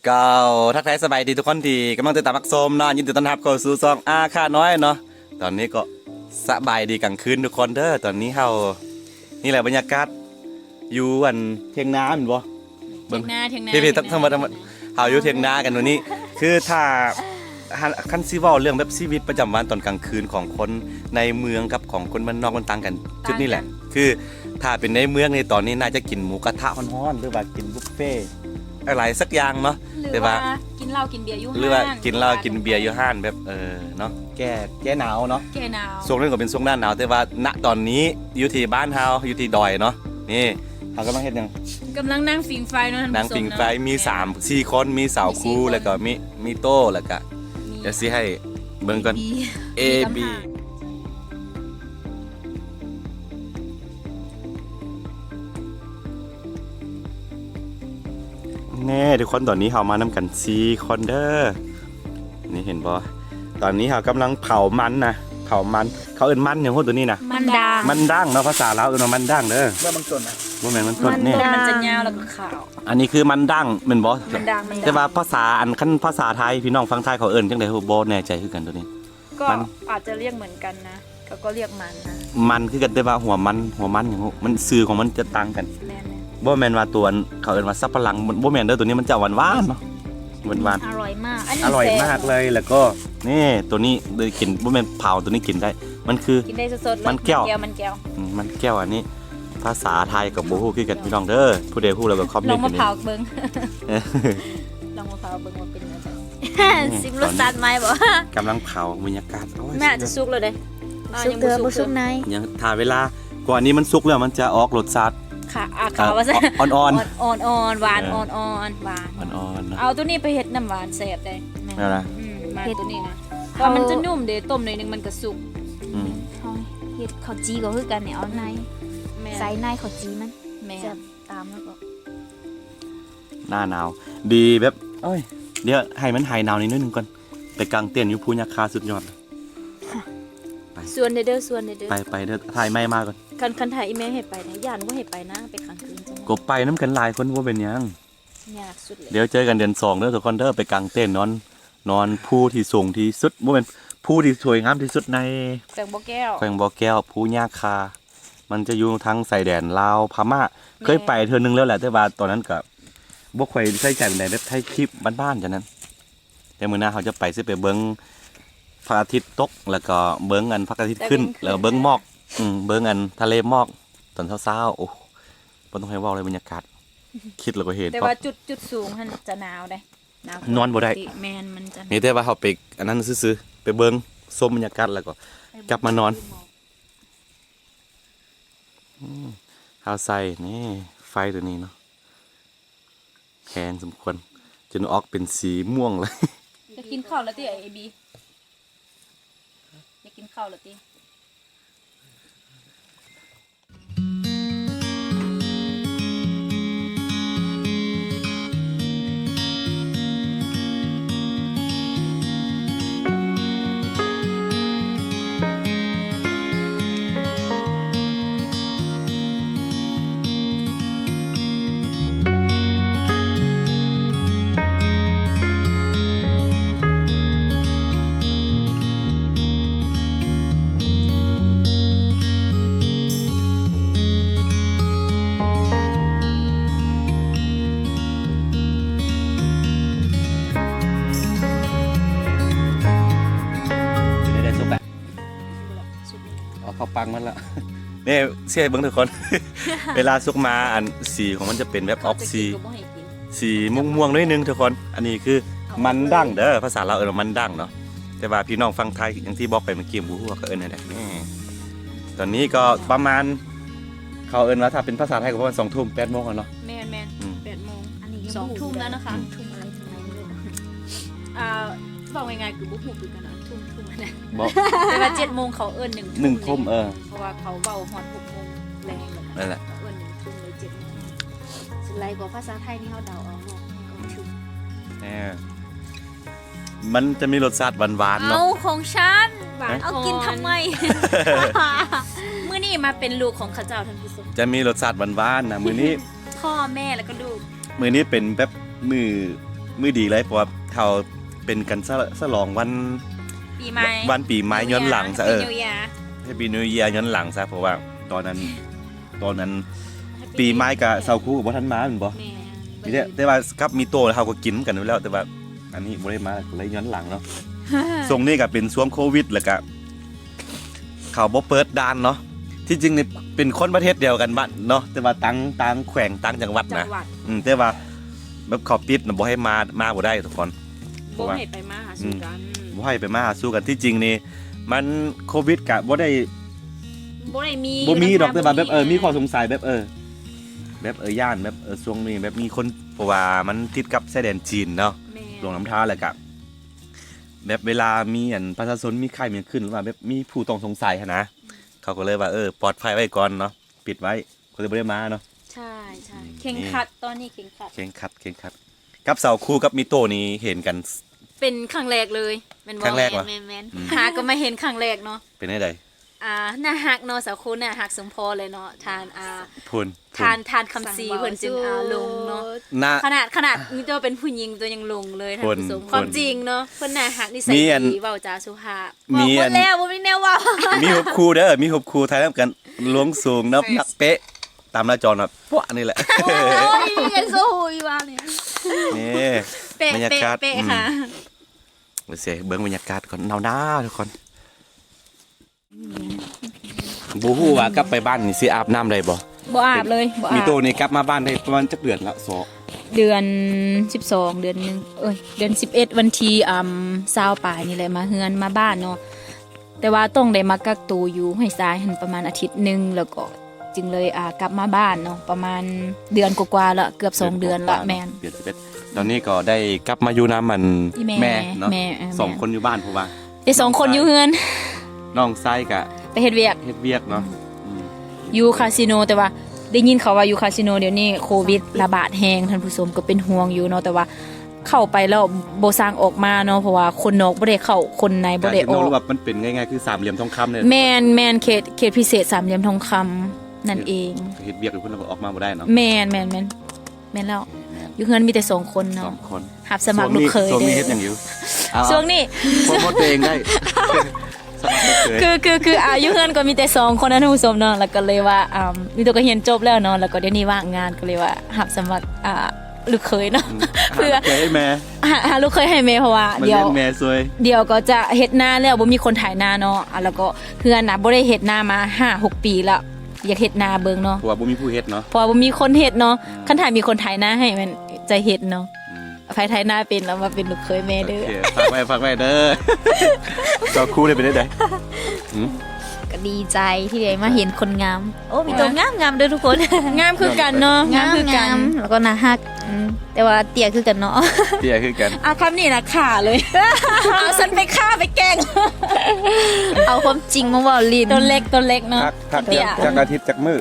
ກໍທັກທາຍສະບາຍດີທຸກຄົນທີ່ກຳລັງຕິດຕາມຮັບຊົມເນາະ, ຍິນດີຕ້ອນຮັບເຂົ້າສູ່ຊ່ອງອາຄານ້ອຍເນາະ. ຕອນນີ້ກໍສະບາຍດີກາງຄືນທຸກຄົນເດີ. ຕອນນີ້ເຮົາ ນີ້ແຫຼະບັນຍາກາດຢູ່ອັນຖຽງນາແມ່ນບໍ່? ເບິ່ງ ຖຽງນາ ຖຽງນາ ພີ່ໆ ທັງໝົດ ທັງໝົດ ເຮົາຢູ່ຖຽງນາກັນມື້ນີ້. ຄືຖ້າ ຄັນ ຄັນຊິເວົ້າເລື່ອງແບບຊີວິດປະຈຳວັນຕອນກາງຄືນຂອງຄົນໃນເມືອງກັບຂອງຄົນບ້ານນອກມັນຕ່າງກັນຈຸດນີ້ແຫຼະ. ຄືຖ້າເປັນໃນເມືອງນີ້ ຕອນນີ້ໜ້າຈະກິນໝູກະທະຮ້ອນໆ ຫຼືວ່າກິນບຸບເຟ ອາໄລສັກຢ່າງເນາະ ຫຼື ແຕ່ວ່າ ວ່າກິນເຫຼົ້າກິນເບຍຢູ່ຮ້ານ ຫຼືວ່າກິນເຫຼົ້າກິນເບຍຢູ່ຮ້ານແບບ ເອີ ເນາະ ແກ້ ແກ້ໜາວເນາະ ແກ້ໜາວ. ຊ່ວງນັ້ນກໍເປັນຊ່ວງໜ້າໜາວ ແຕ່ວ່າ ນະ ຕອນນີ້ຢູ່ທີ່ບ້ານເຮົາ ຢູ່ທີ່ດອຍເນາະ. ນີ້ເຮົາກຳລັງເຮັດຫຍັງ? ກຳລັງນັ່ງຟິງໄຟເນາະທ່ານຜູ້ຊົມເນາະ. ນັ່ງຟິງໄຟ ມີສາມ ສີ່ຄົນ ມີສາວຄູ ແລ້ວກໍມີ ມີໂຕ້ ແລ້ວກໍ ດຽວຊິໃຫ້ເບິ່ງກ່ອນ ເອ ບີ ແນ່ທຸກຄົນ. ຕອນນີ້ເຮົາມານຳກັນສີ່ຄົນເດີ. ນີ້ເຫັນບໍ່? ຕອນນີ້ເຮົາກຳລັງເຜົາມັນນະ ເຜົາມັນ ເຂົາເອີ້ນມັນຫຍັງໂຫ ໂຕນີ້ນະ? ມັນດາງ ມັນດາງເນາະ ພາສາລາວເອີ້ນວ່າມັນດາງເດີ. ເມືອງມັນຕົ້ນນະ ບໍ່ແມ່ນມັນຕົ້ນ ມັນ ນີ້ ຕົ້ນມັນຈະຍາວແລ້ວກໍຂາວ. ອັນນີ້ຄືມັນດາງແມ່ນບໍ່? ມັນດາງ ມັນດາງ ແຕ່ວ່າພາສາອັນ ຄັນພາສາໄທພີ່ນ້ອງຝັ່ງໄທເຂົາເອີ້ນຈັ່ງໃດ ບໍ່ແນ່ໃຈຄືກັນໂຕນີ້. ກໍ ມັນ ອາດຈະລຽກເໝືອນກັນນະ ເຂົາກໍລຽກມັນນະ ມັນຄືກັນ ແຕ່ວ່າຫົວມັນ ຫົວມັນຫຍັງ ມັນຊື່ຂອງມັນຈະຕ່າງກັນ. ແມ່ນໆ ບໍ່ແມ່ນວ່າຕົວ ເຂົາເອີ້ນວ່າສັບປະຫຼັງ ບໍ່ແມ່ນເດີ. ຕົວນີ້ມັນຈະຫວານໆເນາະ ຫວານໆ ອະຮ່ອຍມາກ ອັນນີ້ ອະຮ່ອຍມາກເລີຍ. ແລ້ວກໍນີ້ ຕົວນີ້ໄດ້ກິນ ບໍ່ແມ່ນເຜົາ ຕົວນີ້ກິນໄດ້ ມັນຄື ກິນໄດ້ສົດໆ ມັນແກ້ວ ມັນແກ້ວ ອືມ ມັນແກ້ວ. ອັນນີ້ພາສາໄທກໍບໍ່ຮູ້ຄືກັນພີ່ນ້ອງເດີ. ຜູ້ໃດຮູ້ແລ້ວກໍຄອມເມັນ ລອງມາເຜົາເບິ່ງ ລອງມາເຜົາເບິ່ງວ່າເປັນຈັ່ງໃດ. ຊິມລົດຊາດໃໝ່ບໍ່? ກຳລັງເຜົາ ບັນຍາກາດ ໂອ້ຍ ແມ່ ອາດຈະສຸກແລ້ວເດ້. ສຸກເທື່ອບໍ່ສຸກໃນ ຍັງຖ້າເວລາ ກວ່ານີ້ມັນສຸກແລ້ວມັນຈະອອກລົດຊາດ ຂາ ອາ ຂາວວ່າຊັ້ນ ອ່ອນໆ ອ່ອນໆ ຫວານ ເອີ ອ່ອນໆ ຫວານ ອ່ອນໆເນາະ. ເອົາໂຕນີ້ໄປເຮັດນ້ຳຫວານແຊບເດ້. ແມ່ນ ອືມ ມາໂຕນີ້ນະ ເພາະມັນຈະນຸ້ມເດ້ ຕົ້ມໜ້ອຍໜຶ່ງມັນກໍສຸກ. ອືມ ເຮົາເຮັດເຂົ້າຈີ່ກໍຄືກັນນີ້ ເອົາໃນ ແມ່ນ ໃສ່ໃນເຂົ້າຈີ່ມັນ ແມ່ນ ແຊບຕາມແລ້ວກໍ ໜ້າໜາວ ດີແບບ ໂອ້ຍ ດຽວໃຫ້ມັນຫາຍໜາວນິດໜຶ່ງກ່ອນ ໄປກາງເຕັນຢູ່ພູຍາຄາສຸດຍອດ. ໄປ ຊວນແດ່ເດີ ຊວນແດ່ເດີ ໄປ ໄປເດີ ຖ່າຍໃໝ່ມາກ່ອນ. ຄັນ ຄັນຖ່າຍອີ່ແມ່ໃຫ້ໄປນະ ຢ້ານບໍ່ໃຫ້ໄປນະ ໄປກາງຄືນຈັ່ງ ກໍໄປນຳກັນຫຼາຍຄົນ ບໍ່ເປັນຫຍັງ ຍາກສຸດເລີຍ. ດຽວເຈີກັນເດືອນສອງເດີທຸກຄົນເດີ ໄປກາງເຕັນນອນ ນອນພູທີ່ສູງທີ່ສຸດ ບໍ່ແມ່ນ ພູທີ່ສວຍງາມທີ່ສຸດໃນແຂວງບໍ່ແກ້ວ ແຂວງບໍ່ແກ້ວ ພູຍາຄາ. ມັນຈະຢູ່ທາງຊາຍແດນລາວພະມ້າ. ແມ່ນ ເຄີຍໄປເທື່ອໜຶ່ງແລ້ວແຫຼະ ແຕ່ວ່າຕອນນັ້ນກໍບໍ່ຄ່ອຍໃສ່ໃຈປານໃດ ແບບຖ່າຍຄລິບບ້ານໆຈັ່ງນັ້ນ. ແຕ່ມື້ໜ້າເຮົາຈະໄປ ຊິໄປເບິ່ງພະອາທິດຕົກ ແລ້ວກໍເບິ່ງອັນພະອາທິດຂຶ້ນ ແລ້ວກໍເບິ່ງໝອກ ອືມ ເບິ່ງອັນທະເລໝອກຕອນເຊົ້າໆ. ໂອ້ ບໍ່ຕ້ອງໃຫ້ເວົ້າເລີຍ ບັນຍາກາດ ຄິດແລ້ວກໍເຫັນ. ແຕ່ວ່າຈຸດ ຈຸດສູງຫັ້ນຈະໜາວເດ້ ນອນບໍ່ໄດ້. ແມ່ນ ມັນຈະ ມີແຕ່ວ່າເຮົາໄປອັນນັ້ນຊື່ໆ ໄປເບິ່ງຊົມບັນຍາກາດ ແລ້ວກໍກັບມານອນ. ອືມ ເຮົາໃສ່ນີ້ ໄຟຕົວນີ້ເນາະ ແຮງສົມຄວນ ຈົນອອກເປັນສີມ່ວງເລີຍ. ຈະກິນເຂົ້າແລ້ວຕິ ເອບີ? ຈະກິນເຂົ້າແລ້ວຕິ? ເປັນໄດ້ ສຸກແລ້ວ ເອົາເຂົ້າປັງມັນລະ. ນີ້ ຊິໃຫ້ເບິ່ງທຸກຄົນ ເວລາສຸກມາ ອັນສີຂອງມັນຈະເປັນແບບອອກສີ ສີມ່ວງໆໜ້ອຍໜຶ່ງທຸກຄົນ. ອັນນີ້ຄືມັນດັງເດີ ພາສາລາວເອີ້ນວ່າມັນດັງເນາະ ແຕ່ວ່າພີ່ນ້ອງຝັ່ງໄທ ຢ່າງທີ່ບອກໄປເມື່ອກີ້ ບໍ່ຮູ້ວ່າເຂົາເອີ້ນແນວໃດ. ນີ້ ຕອນນີ້ກໍປະມານ ເຂົາເອີ້ນວ່າ ຖ້າເປັນພາສາໄທກໍປະມານສອງທຸ່ມ ແປດໂມງແລ້ວເນາະ. ແມ່ນໆ ອືມ ແປດໂມງ ອັນນີ້ຍັງ ສອງທຸ່ມແລ້ວນະຄະ. ອືມ ທຸ່ມອະໄລ ທຸ່ມອະໄລ ອ່າ ເວົ້າງ່າຍໆ ຄືບໍ່ຮູ້ຄືກັນ ອັນທຸ່ມ ທຸ່ມອັນນັ້ນ ບໍ່ ແຕ່ວ່າເຈັດໂມງເຂົາເອີ້ນໜຶ່ງ ໜຶ່ງທຸ່ມ ເອີ ເພາະວ່າເຂົາເວົ້າຮອດຫົກໂມງແລງ ນັ້ນແຫຼະ ເຂົາເອີ້ນໜຶ່ງທຸ່ມເລີຍ ເຈັດໂມງ. ສ່ວນຫຼາຍກໍພາສາໄທນີ້ເຮົາເດົາເອົາເນາະ ເອົາຖືກ ເອີ ມັນຈະມີລົດຊາດຫວານໆເນາະ. ເອົາຂອງຊັ້ນ ຫວານ ເອົາກິນທຳໄມ? ມື້ນີ້ມາເປັນລູກຂອງເຂົາເຈົ້າ ທ່ານຜູ້ຊົມ ຈະມີລົດຊາດຫວານໆນະມື້ນີ້ ພໍ່ແມ່ແລ້ວກໍລູກ. ມື້ນີ້ເປັນແບບມື້ ມື້ດີເລີຍ ເພາະວ່າເຮົາເປັນກັນສະ ສະຫຼອງວັນ ປີໃໝ່ ວັນປີໃໝ່ຍ້ອນຫຼັງຊະ ເອີ New Year Happy New Year ຍ້ອນຫຼັງຊະ ເພາະວ່າຕອນນັ້ນ ຕອນນັ້ນ Happy ປີໃໝ່ກະ New Year ເຊົາຄູກະບໍ່ທັນມາແມ່ນບໍ່? ແມ່ນ ມີແຕ່ ແຕ່ວ່າກັບມີໂຕເຮົາກໍກິນນຳກັນຢູ່ແລ້ວ ແຕ່ວ່າອັນນີ້ບໍ່ໄດ້ມາ ກໍເລີຍຍ້ອນຫຼັງເນາະ. ຊ່ວງນີ້ກະເປັນຊ່ວງໂຄວິດ ແລ້ວກະ ເຂົາບໍ່ເປີດດ່ານເນາະ. ທີ່ຈິງນີ້ເປັນຄົນປະເທດດຽວກັນບັດເນາະ ແຕ່ວ່າຕ່າງ ຕ່າງແຂວງ ຕ່າງຈັງຫວັດນະ. ອືມ ແຕ່ວ່າແບບເຂົາປິດນະ ບໍ່ໃຫ້ມາ ມາບໍ່ໄດ້ທຸກຄົນ ບໍ່ໃຫ້ໄປມາຫາສູ່ກັນ ອືມ ບໍ່ໃຫ້ໄປມາຫາສູ່ກັນ. ທີ່ຈິງນີ້ມັນ ໂຄວິດກະບໍ່ໄດ້ ບໍ່ໄດ້ມີ ບໍ່ມີດອກ ແຕ່ວ່າແບບ ເອີ ມີຂໍ້ສົງໄສແບບ ເອີ ແບບ ເອີ ຢ້ານແບບ ເອີ ຊ່ວງນີ້ແບບມີຄົນ ເພາະວ່າມັນຕິດກັບຊາຍແດນຈີນເນາະ ແມ່ນ ຫຼວງນ້ຳທາ ແລ້ວກະ ແບບເວລາມີອັນປະຊາຊົນມີໄຂ້ມີຫຍັງຂຶ້ນ ຫຼືວ່າແບບມີຜູ້ຕ້ອງສົງໄສຫັ້ນນະ ເຂົາກໍເລີຍວ່າ ເອີ ປອດໄພໄວ້ກ່ອນເນາະ ປິດໄວ້ ກໍເລີຍບໍ່ໄດ້ມາເນາະ. ໃຊ່ໆ ອືມ ເຄັ່ງຄັດ ນີ້ ຕອນນີ້ເຄັ່ງຄັດ ເຄັ່ງຄັດ ເຄັ່ງຄັດ ກັບສາວຄູກັບມີໂຕນີ້ເຫັນກັນ ເປັນຄັ້ງແລກເລີຍແມ່ນບໍ່? ຄັ້ງແລກຫວາ? ແມ່ນໆ ອືມ ຫາກໍມາເຫັນຄັ້ງແລກເນາະ. ເປັນແນວໃດ? ອ່າ ໜ້າຮັກເນາະ ສາວຄູໜ້າຮັກສົມພໍເລີຍເນາະ ທ່ານ ອ່າ ພຸ້ນ ທ່ານ ທ່ານຄຳສີ ເພິ່ນຈຶ່ງ ອ່າ ຫຼົງເນາະ ຂະໜາດ ຂະໜາດມີແຕ່ວ່າເປັນຜູ້ຍິງຕົວຍັງຫຼົງເລີຍທ່ານຜູ້ຊົມ. ຄວາມຈິງເນາະ ເພິ່ນໜ້າຮັກ ນິໄສດີ ເວົ້າຈາສຸພາບ. ເວົ້າໝົດແລ້ວ ບໍ່ມີແນວເວົ້າ. ມີຮູບຄູ່ເດີ ມີຮູບຄູ່ຖ່າຍນຳກັນ ລວງສູງ ນັບ ນັກເປະ ຕາມໜ້າຈໍນະ ປະນີ້ແຫຼະ. ໂອ້ຍ ຍັງສູ້ຢູ່ວ່ານີ້ ນີ້ ເປະ ບັນຍາກາດ ເປະ ເປະ ອືມ ເບິ່ງບັນຍາກາດກ່ອນ ໜາວໆ ທຸກຄົນ. ບໍ່ຮູ້ວ່າກັບໄປບ້ານນີ້ຊິອາບນ້ຳໄດ້ບໍ່? ບໍ່ອາບເລີຍ ບໍ່ອາບ. ມີໂຕນີ້ກັບມາບ້ານໄດ້ປະມານຈັກເດືອນລະ? ສອງ ເດືອນສິບສອງ ເດືອນໜຶ່ງ ເອີຍ ເດືອນສິບເອັດ ວັນທີ ອ່າ ຊາວປາຍນີ້ແຫຼະ ມາເຮືອນ ມາບ້ານເນາະ. ແຕ່ວ່າຕ້ອງໄດ້ມາກັກໂຕຢູ່ຫ້ວຍຊາຍຫັ້ນປະມານອາທິດໜຶ່ງ ແລ້ວກໍຈຶ່ງເລີຍ ອ່າ ກັບມາບ້ານເນາະ ປະມານເດືອນກວ່າໆລະ ເກືອບສອງເດືອນລະ. ແມ່ນ ເດືອນສິບເອັດ ຕອນນີ້ກໍໄດ້ກັບມາຢູ່ນຳອັນ ອີ່ແມ່ ແມ່ເນາະ ແມ່ ເອີ ສອງຄົນຢູ່ບ້ານ ເພາະວ່າ ແຕ່ສອງຄົນຢູ່ເຮືອນ ນ້ອງຊາຍກະໄປເຮັດວຽກ ເຮັດວຽກເນາະ ອືມ ຢູ່ຄາສິໂນ. ແຕ່ວ່າໄດ້ຍິນຂ່າວວ່າຢູ່ຄາສິໂນດຽວນີ້ໂຄວິດລະບາດແຮງ ທ່ານຜູ້ຊົມ ກໍເປັນຫ່ວງຢູ່ເນາະ ແຕ່ວ່າເຂົ້າໄປແລ້ວບໍ່ສ້າງອອກມາເນາະ ເພາະວ່າຄົນນອກບໍ່ໄດ້ເຂົ້າ ຄົນໃນບໍ່ໄດ້ອອກ. ຄາສິໂນ ຫຼືວ່າມັນເປັນງ່າຍໆຄືສາມຫຼ່ຽມທອງຄຳນີ້. ແມ່ນໆ ເຂດ ເຂດພິເສດສາມຫຼ່ຽມທອງຄຳນັ້ນເອງ. ເຮັດວຽກຢູ່ພຸ້ນແລ້ວກໍອອກມາບໍ່ໄດ້ເນາະ. ແມ່ນໆໆ ແມ່ນແລ້ວ ຢູ່ເຮືອນມີແຕ່ສອງຄົນເນາະ ສອງຄົນ ຮັບສະໝັກລູກເຂີຍເດີ. ຊ່ວງນີ້ເຮັດຫຍັງຢູ່? ຊ່ວງນີ້ ໂປຣໂມດຕົວເອງໄດ້ ສະໝັກລູກເຂີຍ ຄື ຄື ຄື ອ່າ ຢູ່ເຮືອນກໍມີແຕ່ສອງຄົນນະທ່ານຜູ້ຊົມເນາະ ແລ້ວກໍເລີຍວ່າ ອ່າ ມີແຕ່ກໍຮຽນຈົບແລ້ວເນາະ ແລ້ວກໍດຽວນີ້ວ່າງງານ ກໍເລີຍວ່າຮັບສະໝັກ ອ່າ ລູກເຂີຍເນາະ ອືມ ເພື່ອຫາລູກເຂີຍໃຫ້ແມ່ ຫາລູກເຂີຍໃຫ້ແມ່ ເພາະວ່າດຽວ ດຽວກໍຈະເຮັດນາແລ້ວ ບໍ່ມີຄົນໄຖນາເນາະ ອ່າ ແລ້ວກໍເຮືອນນະບໍ່ໄດ້ເຮັດນາມາຫ້າຫົກປີແລ້ວ. ຢາກເຮັດນາເບິ່ງເນາະ ເພາະວ່າບໍ່ມີຜູ້ເຮັດເນາະ ເພາະວ່າບໍ່ມີຄົນເຮັດເນາະ. ອືມ ຄັນຖ້າມີຄົນໄຖນາໃຫ້ແມ່ນຈະເຮັດເນາະ. ອືມ ໃຜໄຖນາເປັນເອົາມາເປັນລູກເຂີຍແມ່ເດີ. ໂອເຄ ຝາກໄວ້ ຝາກໄວ້ເດີ. ເຈົ້າຄູໄດ້ເປັນໄດ້ໃດ? ຫືມ ກໍດີໃຈທີ່ໄດ້ມາເຫັນຄົນງາມ. ໂອ້ ມີໂຕງາມໆເດີທຸກຄົນ. ງາມຄືກັນເນາະ ງາມຄືກັນ ແລ້ວກໍໜ້າຮັກ. ອືມ ແຕ່ວ່າເຕ້ຍຄືກັນເນາະ ເຕ້ຍຄືກັນ. ອ່າ ຄຳນີ້ນະຂ້າເລີຍ ເອົາຊັ້ນໄປຂ້າໄປແກ້ງ ເອົາຄວາມຈິງມາເວົ້າຫຼິ້ນ. ຕົວເລັກ ຕົວເລັກເນາະ ພັກ ພັກ ເຕັ້ຍ ຈັກອາທິດຈັກມື້?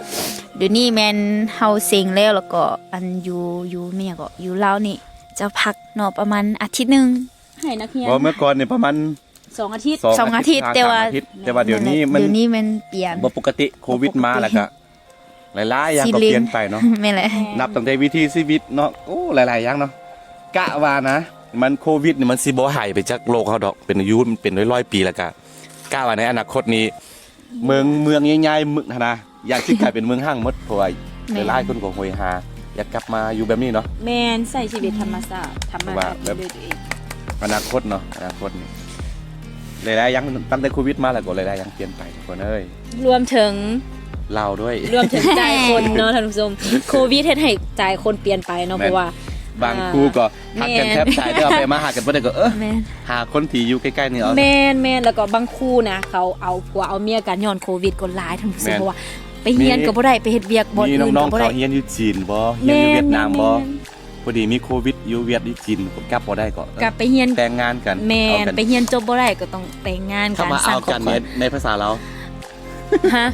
ດຽວນີ້ແມ່ນເຮົາເສັງແລ້ວ ແລ້ວກໍອັນຢູ່ ຢູ່ແມ່ນຫຍັງເກາະ ຢູ່ລາວນີ້ຈະພັກເນາະ ປະມານອາທິດໜຶ່ງ. ໃຫ້ນັກຮຽນ ບໍ່ ເມື່ອກ່ອນນີ້ປະມານສອງອາທິດ ສອງອາທິດ ສອງອາທິດ ແຕ່ວ່າ ແມ່ນແຫຼະ ດຽວນີ້ມັນ ດຽວນີ້ແມ່ນປ່ຽນ ບໍ່ປົກກະຕິ ໂຄວິດມາ ບໍ່ປົກກະຕິ ແລ້ວກະ ຫຼາຍໆຢ່າງກໍປ່ຽນໄປເນາະ. ແມ່ນແຫຼະ ນັບຕັ້ງແຕ່ວິຖີຊີວິດເນາະ ໂອ້ ຫຼາຍໆຢ່າງເນາະ. ກະວ່ານະ ມັນໂຄວິດນີ້ມັນຊິບໍ່ຫາຍໄປຈາກໂລກເຮົາດອກ ເປັນອາຍຸມັນເປັນຮ້ອຍໆປີ ແລ້ວກະ ກະວ່າໃນອະນາຄົດນີ້ ເມືອງ ເມືອງໃຫຍ່ໆຫັ້ນນະ ຢາກຊິກາຍເປັນເມືອງຮ້າງໝົດ ເພາະວ່າ ແມ່ນ ຫຼາຍໆຄົນກໍໂຫຍຫາ ຢາກກັບມາຢູ່ແບບນີ້ເນາະ. ແມ່ນ ໃຊ້ຊີວິດທຳມະຊາດ ທຳມະຊາດ ເພາະວ່າແບບ ດ້ວຍຕົວເອງ. ອະນາຄົດເນາະ ອະນາຄົດນີ້ ຫຼາຍໆຢ່າງ ຕັ້ງແຕ່ໂຄວິດມາແລ້ວກໍຫຼາຍໆຢ່າງປ່ຽນໄປ ທຸກຄົນເອີຍ. ລວມເຖິງລາວດ້ວຍ ລວມເຖິງໃຈຄົນເນາະທ່ານຜູ້ຊົມ. ໂຄວິດເຮັດໃຫ້ໃຈຄົນປ່ຽນໄປເນາະ ແມ່ນ ເພາະວ່າບາງຄູ່ກໍ ອ່າ ຮັກກັນແທບຕາຍ ແຕ່ວ່າໄປມາຫາກັນບໍ່ໄດ້ກໍ ເອີ ແມ່ນ ຫາຄົນທີ່ຢູ່ໃກ້ໆນີ້ເອົາ. ແມ່ນໆ ແລ້ວກໍບາງຄູ່ນະ ເຂົາເອົາຜົວເອົາເມຍກັນຍ້ອນໂຄວິດກໍຫຼາຍທ່ານຜູ້ຊົມ. ແມ່ນ ເພາະວ່າໄປຮຽນກໍບໍ່ໄດ້ ໄປເຮັດວຽກບ່ອນອື່ນກໍບໍ່ໄດ້. ມີນ້ອງໆເຂົາຮຽນຢູ່ຈີນບໍ່ ຮຽນຢູ່ຫວຽດນາມບໍ່ ແມ່ນໆໆ ພໍດີມີໂຄວິດຢູ່ຫວຽດຢູ່ຈີນ ກັບບໍ່ໄດ້ກໍ ເອີ ກັບໄປຮຽນ ແຕ່ງງານກັນ. ແມ່ນ ເອົາກັນ ໄປຮຽນຈົບບໍ່ໄດ້ກໍຕ້ອງແຕ່ງງານກັນ ຄຳວ່າເອົາກັນ ສ້າງຄອບຄົວ ໃນ ໃນພາສາລາວ ຮະ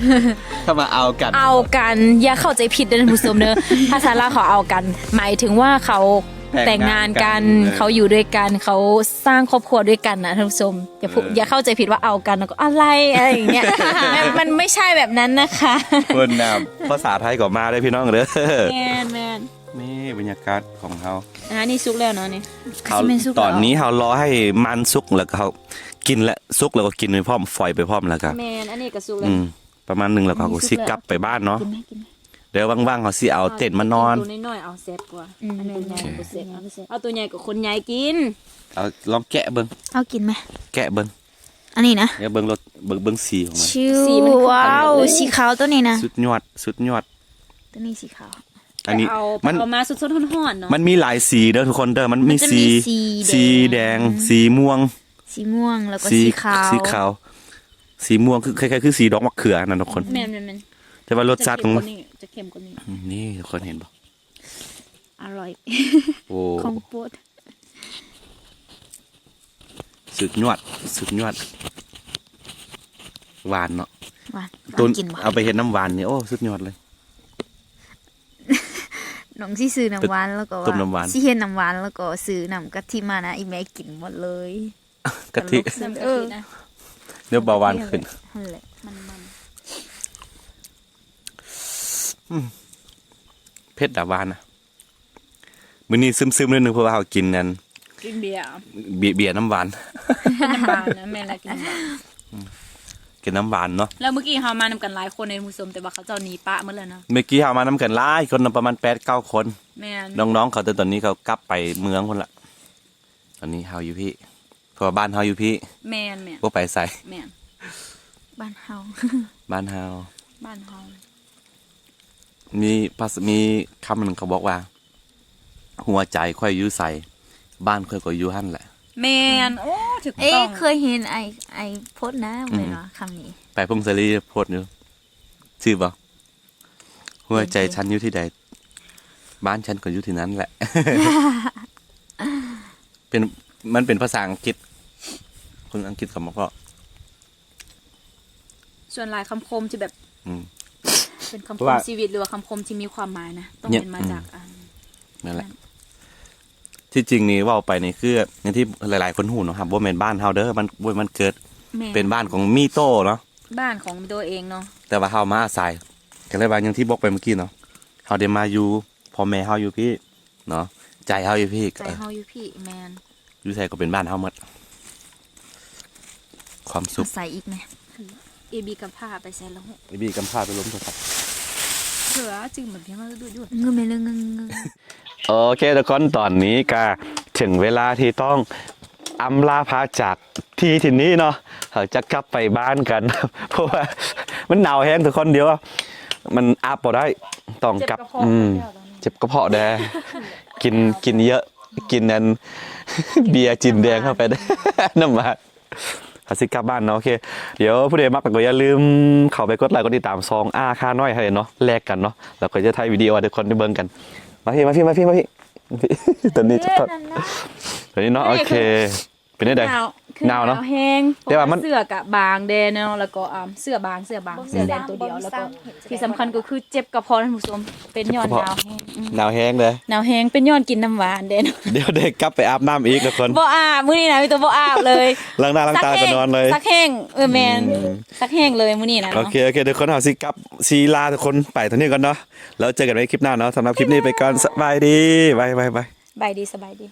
ຄຳວ່າເອົາກັນ ເອົາກັນ ຢ່າເຂົ້າໃຈຜິດເດີທ່ານຜູ້ຊົມເດີ. ພາສາລາວເຂົາເອົາກັນ ໝາຍເຖິງວ່າເຂົາໄປ ແຕ່ງງານກັນ ແຕ່ງງານກັນ ເອີ ເຂົາຢູ່ດ້ວຍກັນ ເຂົາສ້າງຄອບຄົວດ້ວຍກັນນະທ່ານຜູ້ຊົມ. ຢ່າ ເອີ ຢ່າເຂົ້າໃຈຜິດວ່າເອົາກັນ ແລ້ວກໍອະໄລ ອະໄລຢ່າງເงี้ຍ ມັນ ມັນໄມ່ໃຊ່ແບບນັ້ນນະຄະ. ເພິ່ນນະ ພາສາໄທກໍມາເດີພີ່ນ້ອງເດີ. ແມ່ນໆ ນີ້ບັນຍາກາດຂອງເຮົາ. ອັນນີ້ສຸກແລ້ວເນາະນີ້. ເຮົາ ຕອນນີ້ເຮົາລໍໃຫ້ມັນສຸກ ແລ້ວກໍເຮົາກິນແລ້ວ ສຸກແລ້ວກໍກິນໄປພ້ອມ ຝອຍໄປພ້ອມ ແລ້ວກໍ ແມ່ນ ອັນນີ້ກໍສຸກແລ້ວ ອືມ ປະມານໜຶ່ງ ແລ້ວເຮົາກໍຊິກັບໄປບ້ານເນາະ. ແມ່ນ ແມ່ນ ແລ້ວວ່າງໆ ເຮົາຊິເອົາເຕັນມານອນ. ເອົາເຕັນໂຕນ້ອຍໆ ເອົາແຊບກວ່າ. ອືມ ອັນນ້ອຍບໍ່ແຊບ ເອົາໂຕໃຫຍ່ກໍຄົນໃຫຍ່ກິນ. ເອົາ ລອງແກະເບິ່ງ ເອົາກິນໄໝ ແກະເບິ່ງ. ອັນນີ້ນະ ດຽວເບິ່ງລົດ ເບິ່ງ ເບິ່ງສີຂອງມັນ. ຊິວ ສີມັນຄືກັນ ວ້າວ ເລີຍ ສີຂາວໂຕນີ້ນະ ສຸດຍອດ ສຸດຍອດ. ໂຕນີ້ສີຂາວ ອັນນີ້ ໄປເອົາ ມັນ ໄປເອົາມາສົດໆ ຮ້ອນໆ ເນາະ. ມັນມີຫຼາຍສີເດີທຸກຄົນເດີ ມັນມີ ມັນຈະມີສີ ສີ ສີແດງ ອືມ ສີມ່ວງ ສີມ່ວງ ແລ້ວກໍ ສີ ສີຂາວ ສີຂາວ ສີມ່ວງ ຄື ຄ້າຍໆ ຄືສີດອກມະເຂືອຫັ້ນນະທຸກຄົນ. ແມ່ນໆໆ ແຕ່ວ່າລົດຊາດຂອງມັນ ຈະເຂັ້ມກວ່ານີ້ ຈະເຂັ້ມກວ່ານີ້. ອືມ ນີ້ທຸກຄົນເຫັນບໍ່? ອະລ່ອຍ ໂອ້ ຂອງໂປດ ສຸດຍອດ ສຸດຍອດ. ຫວານເນາະ ຫວານ. ຕົ້ນ ເອົາໄປເຮັດນ້ຳຫວານນີ້ ໂອ້ ສຸດຍອດເລີຍ. ນ້ອງຊິຊື້ນ້ຳຫວານ ແລ້ວກໍວ່າ ຕົ້ມນ້ຳຫວານ ຊິເຮັດນ້ຳຫວານ ແລ້ວກໍຊື້ນ້ຳກະທິມານະ ອີ່ແມ່ກິນໝົດເລີຍ. ກະທິ ຕະຫຼົກ ນ້ຳກະທິ ເອີ ນະ ດຽວເບົາຫວານຂຶ້ນ ຫັ້ນແຫຼະ ມັນໆ. ອືມ ເຜັດດາຫວານນະ. ມື້ນີ້ຊຶມໆ ໜ້ອຍໜຶ່ງ ເພາະວ່າເຮົາກິນນັ້ນ ກິນເບຍ ເບຍ ເບຍນ້ຳຫວານ ກິນນ້ຳຫວານນະ. ແມ່ນແລ້ວ ກິນນ້ຳຫວານ ອືມ ກິນນ້ຳຫວານເນາະ. ແລ້ວມື້ກີ້ເຮົາມານຳກັນຫຼາຍຄົນເດ້ທ່ານຜູ້ຊົມ ແຕ່ວ່າເຂົາເຈົ້າໜີປະໝົດແລ້ວເນາະ. ມື້ກີ້ເຮົາມານຳກັນຫຼາຍຄົນເນາະ ປະມານແປດເກົ້າຄົນ. ແມ່ນ ນ້ອງໆ ເຂົາ ແຕ່ຕອນນີ້ເຂົາກັບໄປເມືອງພຸ້ນລະ. ຕອນນີ້ເຮົາຢູ່ພີ້ ເພາະວ່າບ້ານເຮົາຢູ່ພີ້. ແມ່ນໆ ບໍ່ໄປໃສ. ແມ່ນ ບ້ານເຮົາ ບ້ານເຮົາ ບ້ານເຮົາ. ມີພາສ- ມີຄຳໜຶ່ງເຂົາບອກວ່າ ຫົວໃຈຂ້ອຍຢູ່ໃສ ບ້ານຂ້ອຍກໍຢູ່ຫັ້ນແຫຼະ. ແມ່ນ ໂອ້ ຖືກຕ້ອງ. ເອີ ເຄີຍເຫັນໄອ້ ໄອ້ໂພສນະ ອືມ ແມ່ນບໍ່ຄຳນີ້? ໄປພົງສາລີໂພສຢູ່ ຊື່ບໍ່? ຫົວໃຈ ເຫັນ ເຫັນ ສັນຢູ່ທີ່ໃດ ບ້ານສັນກໍຢູ່ທີ່ນັ້ນແຫຼະ. ເປັນ ມັນເປັນພາສາອັງກິດ ຄົນອັງກິດເຂົາມາເພາະ. ສ່ວນຫຼາຍຄຳຄົມທີ່ແບບ ອືມ ເປັນຄຳຄົມ ເພາະວ່າ ຊີວິດ ຫຼືວ່າຄຳຄົມທີ່ມີຄວາມໝາຍນະ ຕ້ອງ ເປັນມາຈາກ ອືມ ອັນ ນັ້ນແຫຼະ ທີ່ຈິງນີ້ເວົ້າໄປນີ້ຄື ຢ່າງທີ່ຫຼາຍໆຄົນຮູ້ເນາະ ບໍ່ແມ່ນບ້ານເຮົາເດີ ມັນ ບໍ່ແມ່ນບ້ານເກີດ. ແມ່ນ ເປັນບ້ານຂອງມີໂຕເນາະ ບ້ານຂອງໂຕເອງເນາະ ແຕ່ວ່າເຮົາມາອາໄສ ກໍເລີຍວ່າຢ່າງທີ່ບອກໄປເມື່ອກີ້ເນາະ ເຮົາໄດ້ມາຢູ່ ພໍ່ແມ່ເຮົາຢູ່ພີ້ເນາະ ໃຈເຮົາຢູ່ພີ້ ໃຈເຮົາຢູ່ພີ້. ແມ່ນ ຢູ່ໃສກໍເປັນບ້ານເຮົາໝົດ. ຄວາມສຸກ ໃສ່ອີກແມະ. ເອບີກຳພ້າໄປໃສລະ? ເອບີກຳພ້າໄປລົມໂທລະສັບ ເທື່ອຈື່ມັນເພຍມາດູຢູ່. ເງິນແມ່ເງິນ ເງິນ ເງິນ. ໂອເຄທຸກຄົນ ຕອນນີ້ກະເຖິງເວລາທີ່ຕ້ອງອຳລາພາຈາກທີ່ທີ່ນີ້ເນາະ ເຮົາຈະກັບໄປບ້ານກັນ ເພາະວ່າມັນໜາວແຮງທຸກຄົນ ດຽວມັນອາບບໍ່ໄດ້ ຕ້ອງກັບ ເຈັບກະເພາະ ອືມ ເຈົ້າຕອນນີ້ ເຈັບກະເພາະແດ່ ກິນ ກິນເຍາະ ກິນອັນເບຍຈີນແດງເຂົ້າໄປ ນ້ຳຫວານ. ເຮົາຊິກັບບ້ານເນາະ ໂອເຄ ດຽວຜູ້ໃດມັກກໍຢ່າລືມເຂົ້າໄປກົດໄລກົດຕິດຕາມຊ່ອງອາຄານ້ອຍໃຫ້ເນາະ ແລກກັນເນາະ ແລ້ວກໍຈະຖ່າຍວິດີໂອໃຫ້ທຸກຄົນໄດ້ເບິ່ງກັນ. ມາພີ້ ມາພີ້ ມາພີ້ ມາພີ້ ຕົວນີ້ ຕົວນີ້ເນາະ ໂອເຄ ເປັນຈັ່ງໃດ? ໜາວ ໜາວເນາະ ໜາວແຮງ ແຕ່ວ່າມັນ ເສື້ອກະບາງແດ່ເນາະ ແລ້ວກໍ ອ່າ ເສື້ອບາງ ເສື້ອບາງ ເສື້ອແດງຕົວດຽວ ແລ້ວກໍທີ່ສຳຄັນກໍຄືເຈັບກະເພາະ ທ່ານຜູ້ຊົມ ເປັນຍ້ອນໜາວແຮງ. ອືມ ໜາວແຮງເດ້ ໜາວແຮງ ເປັນຍ້ອນກິນນ້ຳຫວານເດ້ເນາະ. ດຽວໄດ້ກັບໄປອາບນ້ຳອີກທຸກຄົນ ບໍ່ອາບ ມື້ນີ້ນະ ມີແຕ່ບໍ່ອາບເລີຍ ລ້າງໜ້າລ້າງຕາແລ້ວກໍນອນເລີຍ ຊັກແຫ້ງ ເອີ ແມ່ນ ອືມ ຊັກແຫ້ງເລີຍມື້ນີ້ນະ. ໂອເຄ ໂອເຄ ທຸກຄົນ ເຮົາຊິກັບ ຊິລາທຸກຄົນໄປເທົ່ານີ້ກ່ອນເນາະ ແລ້ວເຈີກັນໃໝ່ຄລິບໜ້າເນາະ. ສຳລັບຄລິບນີ້ໄປກ່ອນ ສະບາຍດີ ບາຍ ບາຍ ບາຍ ສະບາຍດີ ສະບາຍດີ.